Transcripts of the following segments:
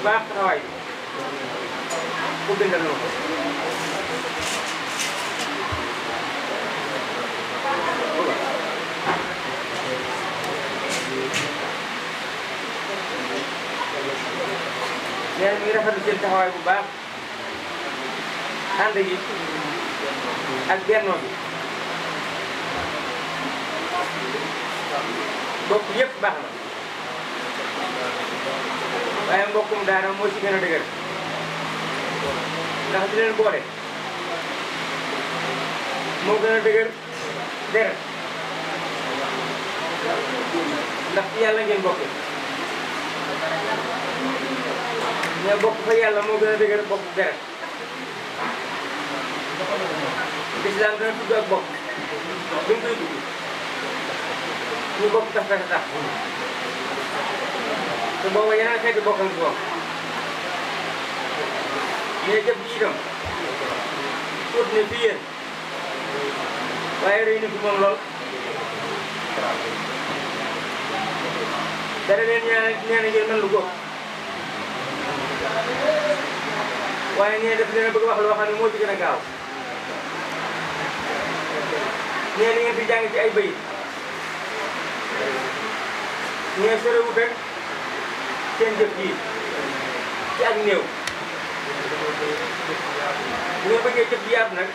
baax taxawaay ku bindal na ko nee na mi ngi rafetlu seen taxawaay bu baax ànd gi ak bennoo bi bokk yëpp baax na waaye mbokkum daara moo ci gën a dëgër ndax di leen boole moo gën a dëgër deret ndax ci yàlla ngeen bokk ñoo bokk fa yàlla moo gën a dëgër bokk deret lislaam dana tudd ak bokk duñ koy dugg ñu bokk tax tax te booba yeneen xeeti bokkam ci moom mais jëf ji itam tuut ne fi yéen waaye rëy na fi moom lool dara leen nee na ngeen mën lu góob waaye nee daf leen a bëgg wax loo xam ne moo ci gën a gaaw nee na ngeen fi jàng ci ay bayit nee sorewut ak seen jëf ji ci ak néew bu ngeen bëggee jëf ji yaatu nag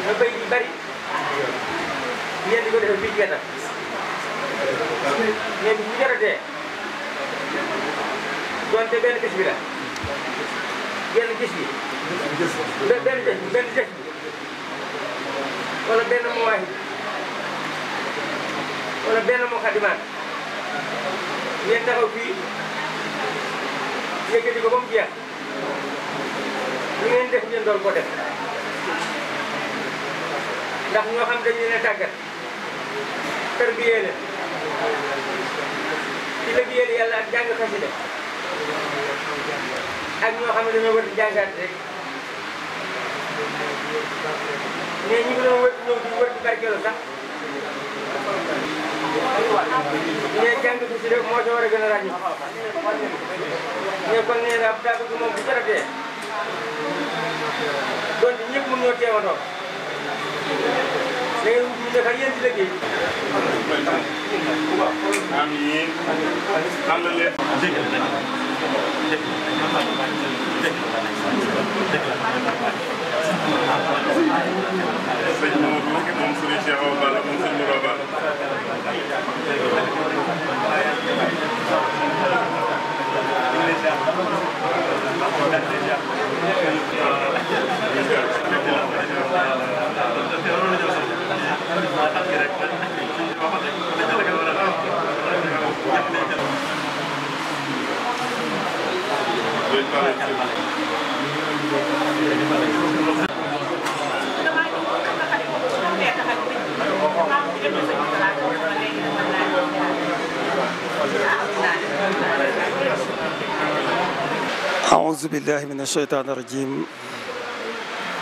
na bayit yu bari ngeen di ko defee fii ci wetam ngeen bu jaratee donte benn gis bi la genn gis bi benn gis bi wala benn muwaahid wala benn muqaddimaat ngeen taxaw fii yëkkati ko ba mu jeex lu ngeen def ngeen doon ko def ndax ñoo xam dañu leen a tàggat tarbiyee leen ci liggéeyal yàlla ak jàng xasida ak ñoo xam ne dañoo war di jàngaat rek mais ñi ngi doon wër ñëw di wër di barkeelu sax mais jàng xasida moo ci war a gën a ràññi mais kon nee na daa bëgg moom bu jaratee donte ñëpp mën ñoo teewandoo da ngeen wut ñu defar yéen ci liggéey amiin am na leen sëñ Modou moom Serigne Cheikh Awa Balla moom sëñ Moura Balla أعوذ بالله من الشيطان الرجيم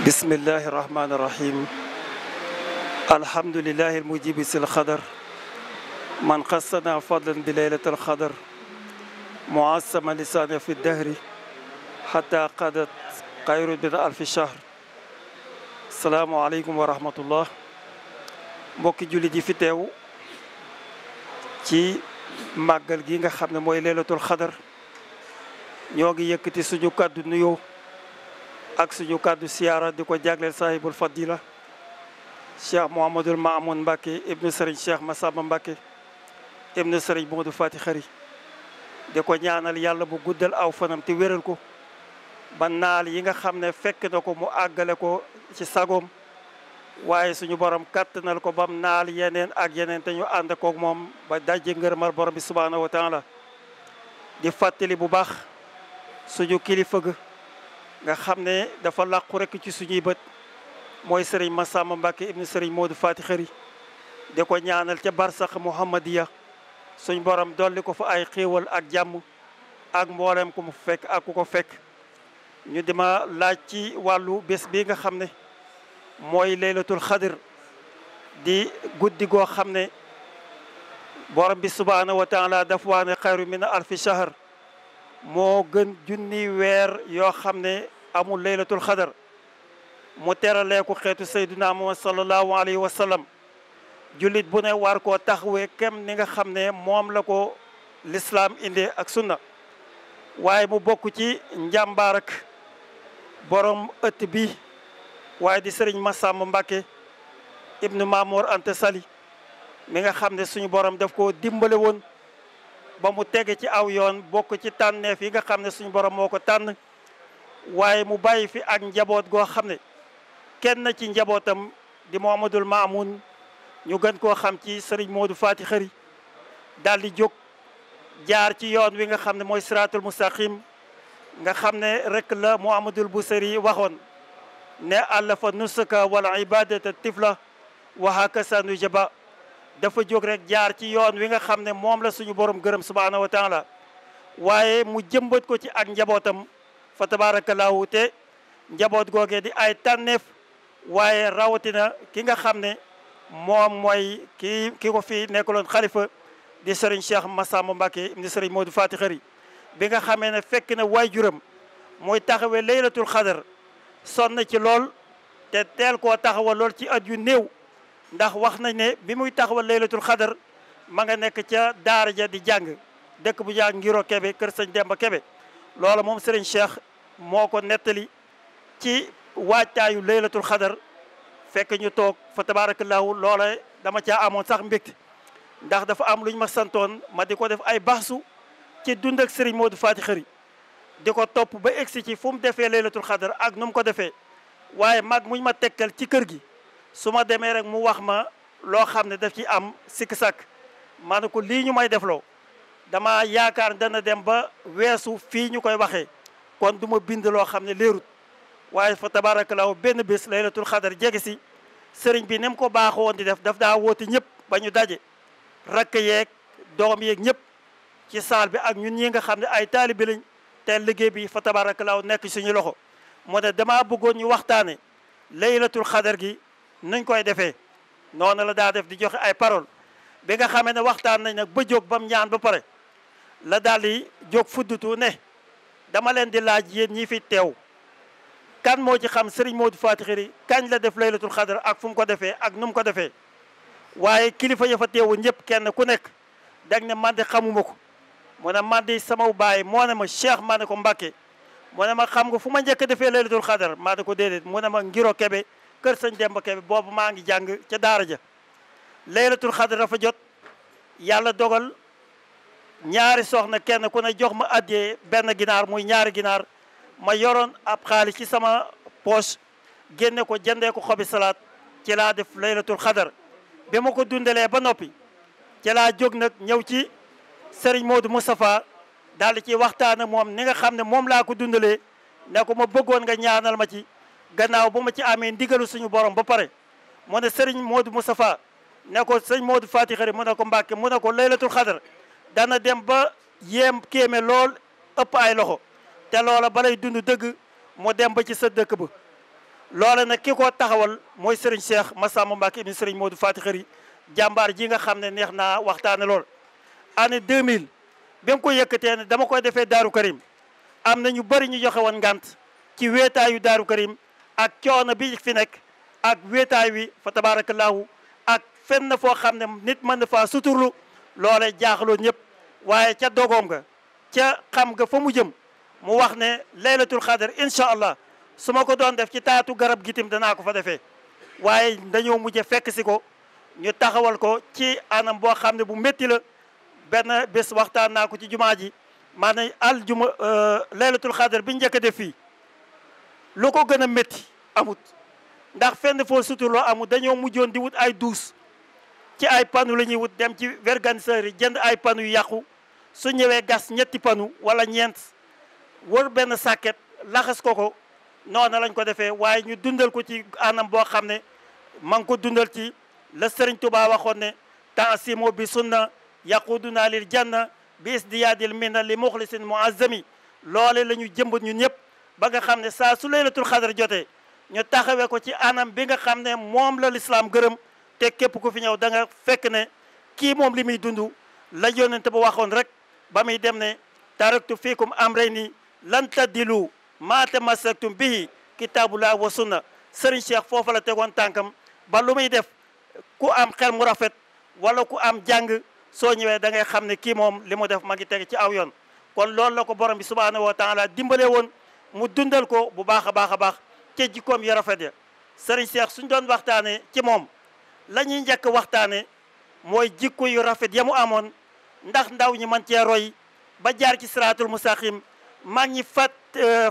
بسم الله الرحمن الرحيم الحمد لله المجيب الخضر من قصنا فضلا بليلة القدر معصم لسانه في الدهر حتى قدت خير من ألف شهر السلام عليكم ورحمة الله mbokki jullit yi fi teew ci màggal gi nga xam ne mooy laylatul xadar ñoo ngi yëkkati suñu kàddu nuyoo ak suñu kàddu siyaara di ko jagleel sahibul fadila cheikh Mouhamadul Maamoun Mbacke ibnu Serigne Cheikh Massamba Mbacke ibnu Serigne Modou Fati Xari di ko ñaanal yàlla bu guddal aw fanam te wéral ko ba naal yi nga xam ne fekk na ko mu àggale ko ci sagoom waaye suñu borom kàttanal ko bam naal yeneen ak yeneen te ñu ànd koog moom ba dajje ngërëmal borom bi subhanahu wa taala di fàttali bu baax suñu kilifa ga nga xam ne dafa làqu rek ci suñuy bët mooy sëriñ Massamba Mbacke ibnu sëriñ Modou Fati Xari di ko ñaanal ca barsax Muhammadiya suñ borom dolli ko fa ay xéewal ak jàmm ak mboolem ku mu fekk ak ku ko fekk ñu dima laaj ci wàllu bés bi nga xam ne mooy laylatul xadr di guddi goo xam ne borom bi subhanahu wa taala daf waa ne xayru min alfi shahr moo gën junni weer yoo xam ne amul laylatul xadar mu teralee ko xeetu sayduna muhammad sallallahu alayhi wa sallam jullit bu ne war koo taxawee kem ni nga xam ne moom la ko lislaam indee ak sunna waaye mu bokk ci njàmbaar ak borom ëtt bi waaye di sëriñ Massamba Mbacké ibnu Mamour Anta Sali mi nga xam ne suñu borom daf ko dimbale woon ba mu tege ci aw yoon bokk ci tànneef yi nga xam ne suñu borom moo ko tànn waaye mu bàyyi fi ak njaboot goo xam ne kenn ci njabootam di Mouhamadoul Mamoun ñu gën koo xam ci sëriñ Modou Fati Xëri daal di jóg jaar ci yoon wi nga xam ne mooy siratul mustaqim nga xam ne rek la Mouhamadoul Bousiri waxoon ne àlla fa nusuka wala ibadata tifla wa hakasa nujaba dafa jóg rek jaar ci yoon wi nga xam ne moom la suñu borom gërëm subhanahu wa taala waaye mu jëmbat ko ci ak njabootam fa tabarakallahu te njaboot googee di ay tànneef waaye rawatina ki nga xam ne moom mooy ki ko fi nekkaloon xalifa di sëriñ Cheikh Massamba Mbacké ibn sëriñ Modou Fati Xëri bi nga xamee ne fekk na waajuram mooy taxawee laylatul xadar sonn ci lool te teel koo taxawal lool ci at yu néew ndax wax nañ ne bi muy taxawal laylatul xadar ma nga nekk ca daara ja di jàng dëkk bu jàng ngiro Kebe kër sëñ Demba Kebe loola moom sëriñ Cheikh moo ko nettali ci waajtaayu laylatul xadar fekk ñu toog fa tabarakallahu loola dama caa amoon sax mbégte ndax dafa am lu ñu ma santoon ma di ko def ay baxsu ci dund ak sëriñ Modou Fati Xëri di ko topp ba egsi ci fu mu defee laylatul xadar ak nu mu ko defee waaye mag muñ ma tekkal ci kër gi su ma demee rek mu wax ma loo xam ne daf ci am sikk sàkk ma ne ko lii ñu may defloo dama yaakaar dana dem ba weesu fii ñu koy waxee kon du ma bind loo xam ne leerut waaye fa tabarakallahu benn bés laylatul xadar jege si sëriñ bi ni mu ko baaxoo woon di def daf daa woote ñëpp ba ñu daje rakk yeeg doom yeeg ñëpp ci saal bi ak ñun ñi nga xam ne ay taalibi lañ te liggéey bi fa tabarakallahu nekk suñu loxo mu ne damaa bëggoon ñu waxtaane laylatul xadar gi nuñ koy defee noonu la daa def di joxe ay parole bi nga xamee ne waxtaan nañ nag ba jóg bam ñaan ba pare la daal di jóg fuddutu ne dama leen di laaj yéen ñi fi teew kan moo ci xam sëriñ Modou Fati Xëri kañ la def laylatul xadar ak fu mu ko defee ak nu mu ko defee waaye kilifa ya fa teewu ñëpp kenn ku nekk dag ne man de xamuma ko mu ne man de sama baay moo ne ma Cheikh ma ne ko Mbacké mu ne ma xam nga fu ma njëkk a defee laylatul xadar maa ne ko déedéet mu ne ma ngiro Kebe kër sëñ Demba Kebe boobu maa ngi jàng ca daara ja laylatul xadar dafa jot yàlla dogal ñaari soxna kenn ku ne jox ma addee benn ginaar muy ñaari ginaar ma yoroon ab xaalis ci sama poche génne ko jëndee ko xobi salaat ci laa def laylatul xadar bi ma ko dundalee ba noppi ci laa jóg nag ñëw ci Serigne Modou Moustapha daal di ci waxtaan ak moom ni nga xam ne moom laa ko dundalee ne ko ma bëggoon nga ñaanal ma ci gannaaw ba ma ci amee ndigalu suñu borom ba pare mu ne Serigne Modou Moustapha ne ko sëñ Modou Fati Xëri mu ne ko Mbacké mu ne ko laylatul xadar dana dem ba yéem kéeme lool ëpp ay loxo te loola balay dund dëgg mu dem ba ci sa dëkk ba loola nag ki ko taxawal mooy Serigne Cheikh Massamba Mbacké ibn Serigne Modou Fati Xëri jàmbaar ji nga xam ne neex naa waxtaane lool année 2000 bi mu ko yëkkatee ne dama koy defee Daaru Karim am na ñu bëri ñu joxe woon ngant ci wéetaayu Daaru Karim ak coono bi fi nekk ak wéetaay wi fa tabarakallahu ak fenn foo xam ne nit mën na faa suturlu loole jaaxloo ñëpp waaye ca dogoom nga ca xam nga fa mu jëm mu wax ne laylatul xadar incha allah su ma ko doon def ci taatu garab gitim danaa ko fa defee waaye dañoo mujje fekk si ko ñu taxawal ko ci anam boo xam ne bu métti la benn bés waxtaan naa ko ci jumaa ji maanaam aljuma laylatul xadar bi njëkk a def fii lu ko gën a métti amut ndax fenn foo suturloo amut dañoo mujjoon di wut ay duus ci ay panu la ñuy wut dem ci verganceur yi jënd ay panu yu yàqu su ñëwee gas ñetti panu wala ñeent wër benn sàkket laxas ko noonu lañ ko defee waaye ñu dundal ko ci anam boo xam ne ma ngi ko dundal ci la Sëriñ Tuubaa waxoon ne taasimo bi sunna yaquduna lil janna bi isdiyaadil minna li muxlisin muazzami loole la ñu jëmbat ñun ñëpp ba nga xam ne saa su laylatul xadar jotee ñu taxawee ko ci anam bi nga xam ne moom la lislaam gërëm te képp ku fi ñëw da nga fekk ne kii moom li muy dund la yonent ba waxoon rek ba muy dem ne taraktu fiikum amrayni lan taddilu ma tamassaktum bihi kitabullah wa sunna sëriñ Cheikh foofa la tegoon tànkam ba lu muy def ku am xel mu rafet wala ku am jàng soo ñëwee da ngay xam ne kii moom li mu def ma ngi teg ci aw yoon kon loolu la ko borom bi subhanahu wa taala dimbale woon mu dundal ko bu baax a baax a baax ca jikkoom yu rafet ya sëriñ Cheikh suñ doon waxtaane ci moom la ñuy njëkk waxtaane mooy jikko yu rafet ya mu amoon ndax ndaw ñi mën cee roy ba jaar ci siraatul mustaqim mag ñi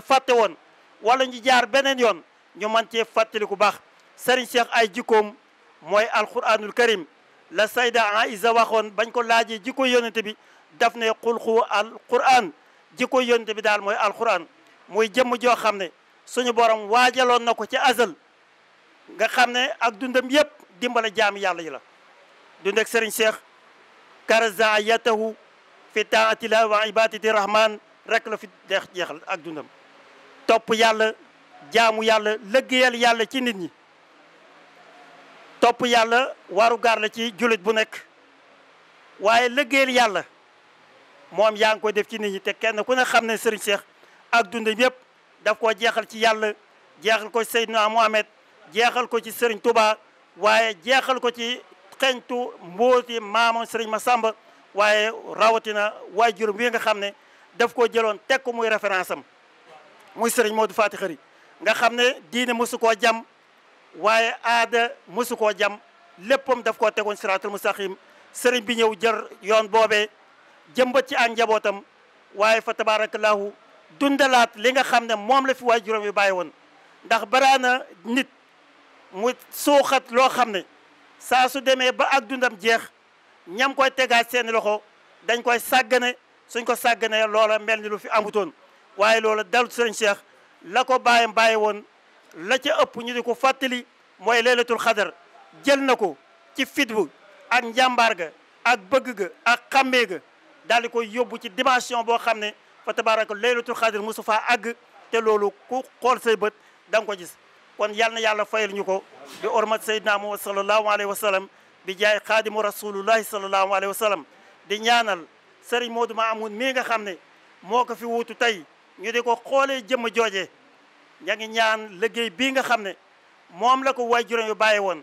fàtte woon wala ñu jaar beneen yoon ñu mën cee fàttali ku baax sëriñ Cheikh ay jikkoom mooy alquranul karim la sayda Aïsa waxoon bañ ko laajee jikko yonente bi daf ne xulxu alquran jikko yonente bi daal mooy alquran muy jëmm joo xam ne suñu borom waajaloon na ko ci azal nga xam ne ak dundam yëpp dimbale jaami yàlla yi la dund ak sëriñ Cheikh karaza yatahu fi taatillah wa ibadati rahman rek la fi deex jeexal ak dundam topp yàlla jaamu yàlla lëggéeyal yàlla ci nit ñi topp yàlla waru gaar la ci jullit bu nekk waaye lëggéeyal yàlla moom yaa ngi koy def ci nit ñi te kenn ku ne xam ne sëriñ Cheikh ak dundam yëpp daf koo jeexal ci yàlla jeexal ko ci Seydina Mohamed jeexal ko ci sëriñ Touba waaye jeexal ko ci xeñtu mbooti maamam sëriñ Massamba waaye rawatina waajuram wi nga xam ne daf koo jëloon teg ko muy référence am muy sëriñ Modou Fati Xari nga xam ne diine mosu koo jam waaye aada mosu koo jam léppam daf koo tegoon siraatul mustaqim sëriñ bi ñëw jër yoon boobee jëmbat ci ak njabootam waaye fa tabarakallahu dundalaat li nga xam ne moom la fi waajuram yi bàyyi woon ndax baraana nit mu suuxat loo xam ne saa su demee ba ak dundam jeex ñam koy tegaat seeni loxo dañ koy sàggane suñ ko sàgganee loola mel ni lu fi amutoon waaye loola dalut sëriñ Cheikh la ko bàyyam bàyyi woon la ca ëpp ñu di ko fàttali mooy laylatul xadar jël na ko ci fitbu ak njàmbaar ga ak bëgg ga ak xàmmee ga daal di koy yóbbu ci dimension boo xam ne fa tabaraka laylatul xadar mosu faa àgg te loolu ku xool say bët da nga ko gis kon yal na yàlla fayal ñu ko bi ormat sayyidina Muhammad sallallahu alayhi wa sallam bi jaay xaadimu rasulullahi sallallahu alayhi wa sallam di ñaanal sëriñ Modou Mamoun mii nga xam ne moo ko fi wuutu tey ñu di ko xoolee jëmm jooje ña ngi ñaan liggéey bii nga xam ne moom la ko waajuram yu bàyyi woon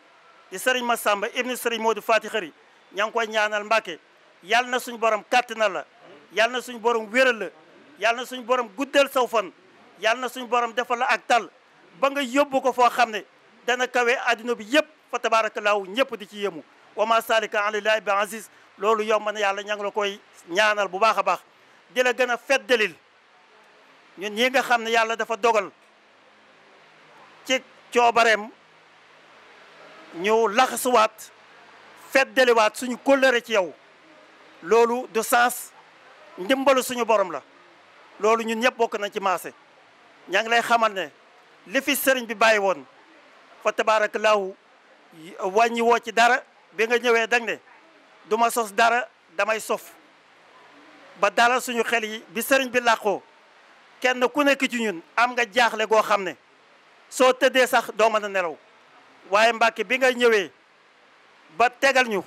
di sëriñ Massamba ibnu sëriñ Modou Fati Xari ña ngi koy ñaanal Mbàkke yal na suñu borom kàttanal la yal na suñu borom wéral la yal na suñu borom guddal saw fan yal na suñu borom defal la ak tal ba nga yóbbu ko foo xam ne dana kawe adduna bi yëpp fa tabarakallahu ñëpp di ci yéemu wa ma salika alillahi bi aziz loolu yomb na yàlla ña ngi la koy ñaanal bu baax a baax di la gën a feddalil ñun ñi nga xam ne yàlla dafa dogal ci coobareem ñu laxasuwaat feddaliwaat suñu kóllëre ci yow loolu du sens ndimbalu suñu borom la loolu ñun ñëpp bokk nañ ci maase ña ngi lay xamal ne li fi sëriñ bi bàyyi woon fa tabarakallahu wàññi woo ci dara bi nga ñëwee dang ne du ma sos dara damay sof ba dara suñu xel yi bi sëriñ bi làqoo kenn ku nekk ci ñun am nga jaaxle goo xam ne soo tëddee sax doo mën a nelaw waaye Mbàkke bi nga ñëwee ba tegal ñu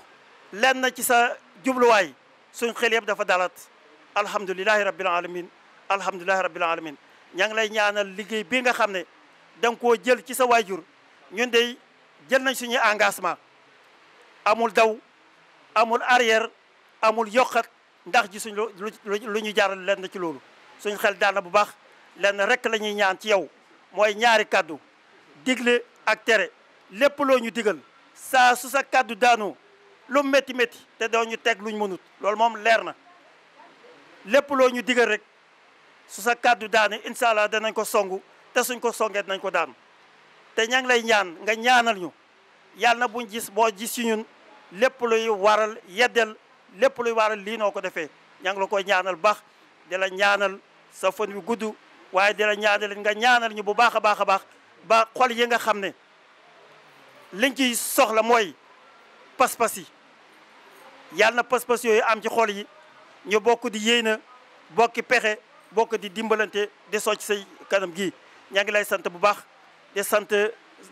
lenn ci sa jubluwaay suñ xel yëpp dafa dalat alhamdulilahi rabbil alamin alhamdulilahi rabbil alamin ña ngi lay ñaanal liggéey bi nga xam ne da nga koo jël ci sa waajur ñun de jël nañ suñu engagement amul daw amul arrière amul yokkat ndax ji suñ lu ñu jaral lenn ci loolu suñ xel daal na bu baax lenn rek la ñuy ñaan ci yow mooy ñaari kaddu digle ak tere lépp loo ñu digal saa su sa kaddu daanu lu métti métti te doo ñu teg luñ mënut loolu moom leer na lépp loo ñu digal rek su sa kaddu daane incha allah danañ ko songu te suñ ko songee dinañ ko daan te ña ngi lay ñaan nga ñaanal ñu yàlla na buñ gis boo gis ci ñun lépp luy waral yeddel lépp luy waral lii noo ko defee ña ngi la koy ñaanal baax di la ñaanal sa fan wi gudd waaye di la ñaanal nga ñaanal ñu bu baax a baax a baax ba xol yi nga xam ne liñ ciy soxla mooy pas-pas yi yàlla na pas-pas yooyu am ci xol yi ñu bokk di yéena bokki pexe bokk di dimbalante di socc say kanam gii ña ngi lay sant bu baax di sant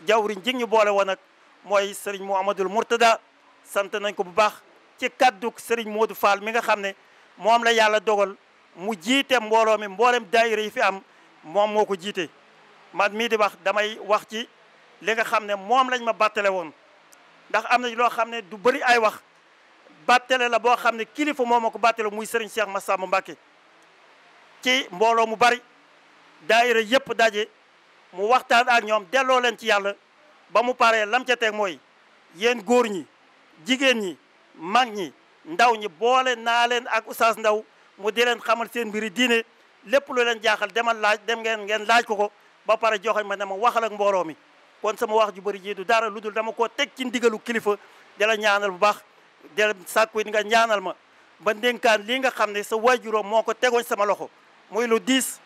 jawriñ ji ñu boole woon nag mooy Serigne Mouhamadoul Mourtada sant nañ ko bu baax ci kaddu Serigne Modou Fall mi nga xam ne moom la yàlla dogal mu jiite mbooloo mi mboolem daayira yi fi am moom moo ko jiite man mii di wax damay wax ci li nga xam ne moom lañ ma bàttale woon ndax am na loo xam ne du bëri ay wax bàttale la boo xam ne kilifa moo ma ko bàttale muy Serigne Cheikh Massamba Mbacké ci mbooloo mu bari daayira yëpp daje mu waxtaan ak ñoom delloo leen ci yàlla ba mu paree lam ca teg mooy yéen góor ñi jigéen ñi mag ñi ndaw ñi boole naa leen ak Oustaz Ndaw mu di leen xamal seen mbiri diine lépp lu leen jaaxal demal laaj dem ngeen laaj ko ba pare joxe ma ne ma waxal ak mbooloo mi kon sama wax ju bëri ji du dara lu dul dama koo teg ci ndigalu kilifa di la ñaanal bu baax di la sàkku it nga ñaanal ma ba ndénkaan lii nga xam ne sa waajuróom moo ko tegoon sama loxo muy lu diis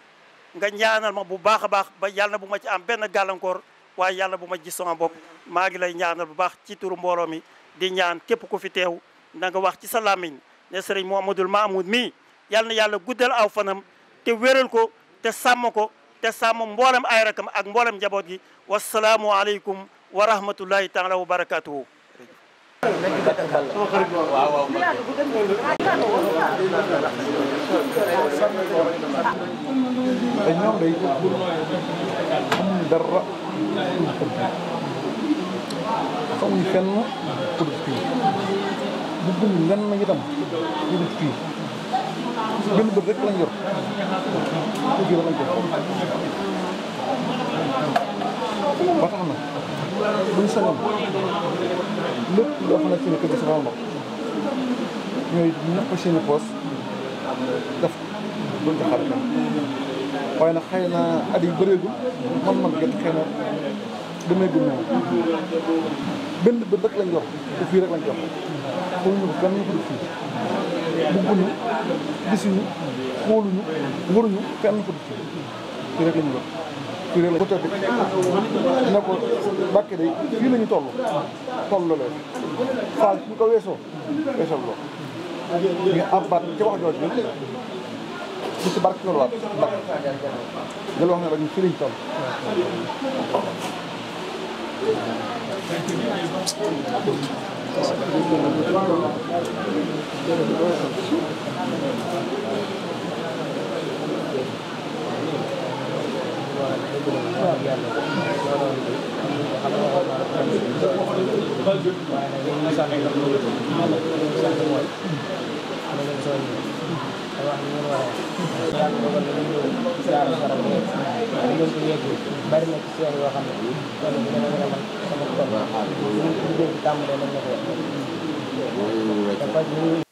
nga ñaanal ma bu baax a baax ba yàlla bu ma ci am benn gàllankoor waaye yàlla bu ma gis sama bopp maa ngi lay ñaanal bu baax ci turu mbooloo mi di ñaan képp ku fi teew na nga wax ci sa làmmiñ ne sëriñ Mouhamadoul Mamoud mii yàlla na yàlla guddal aw fanam te wéral ko te sàmm ko te sàmm mboolem ay rakam ak mboolem njaboot gi wasalaamu aleykum wa rahmatullahi taala wa barakatuhu te ñoom day amuñ dara xamuñ fenn ku dul fii bu gën lenn itam ku dul fii benn bët rek lañ yor fii lañ ko ba tax na buñ sañoon lépp loo xam ne si ne kër gi soxal na ñooy ñëpp seeni poos def duñ ko xaar waaye nag xëy na at yi bëreegul man gën xëy na demeegul noonu benn bët rek lañ yor te fii rek lañ jox xooluñu ko kenn ñu ko def fii bugguñu gisuñu xooluñu waruñu kenn ko def fii rek lañu yor fii rek lañ ko tëdd ne ko Mbàkke day fii la ñu toll la leen xaal ñu ko weesoo loo ñu abbaat ci wax jooju bi ñu si barke loolu waat Mbàkke dal wax ne rek ñu fii lañ toll bari na ci seen yoo xam ne kon dina gën a mën sama tool